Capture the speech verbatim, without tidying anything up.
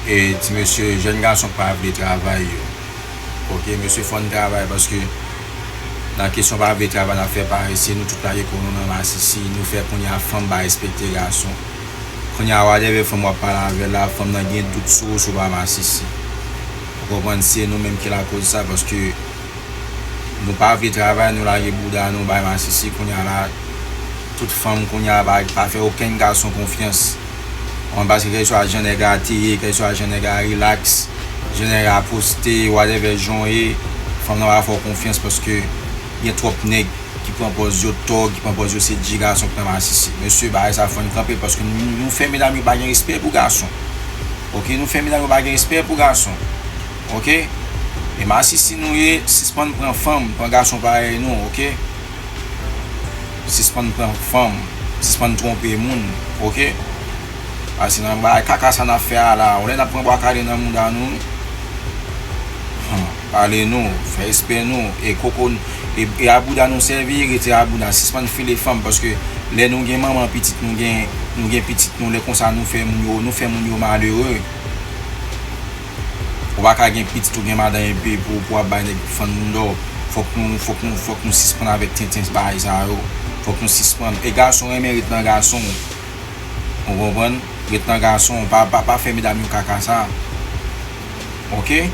E ti mesye, jèn gason k pa vle travay yo. Oke, mesye, fò n travay paske nan kesyon pa vle travay, n ap fè parese, nou tout lage kò nou nan masisi, nou fè kounye a fanm pa respekte gason. Kounye a, whatever fanm w ap pale avè l la, fanm nan gen dout sou ou si w pa masisi. Ou konprann, se nou menm ki lakoz sa, paske nou pa vle travay, nou lage bouda nou bay masisi, kounye a la, tout fanm kounye a pa, pa fè okenn gason konfyans. Ou konprann, paske kèlkeswa jan nèg la te ye, kèlkeswa jan nèg la rilaks, jan nèg la poste, whatever jan w ye, fanm nan pa fè w konfyans paske gen twòp nèg ki pran pòz yo tòg, ki pran pòz yo se dji gason k nan masisi. Mesye, bagay sa fò n kanpe l paske nou, nou fè medam yo pa gen respè pou gason. Oke, nou fè medam yo pa gen respè pou gason. Oke? E masisi nou ye, sispann pran fanm, pran gason parèy nou, oke? Sispann pran fanm, sispann twonpe moun, oke? Pase nan bagay kaka sa n ap fè a la, ou lè n ap pran bwa kale nan mouda nou, hmm, pale nou, fè respè nou, e koko n-, e, e a bouda nou sèvi, retire a bouda, sispann file fanm, paske lè nou gen manman pitit, nou gen, nou gen pitit nou, lè konsa nou fè moun yo, nou fè moun yo malere. Ou pa ka gen pitit ou gen madanm epi pou, pou w ap bay nèg fann moun dò. Fòk nou, fòk nou, fòk nou sispann avèk tenten bagay sa yo. Fòk nou sispann. E gason renmen ret nan gason. Ou konprann? Ret nan gason. Pa, pa, pa fè medam yo kaka sa. Oke?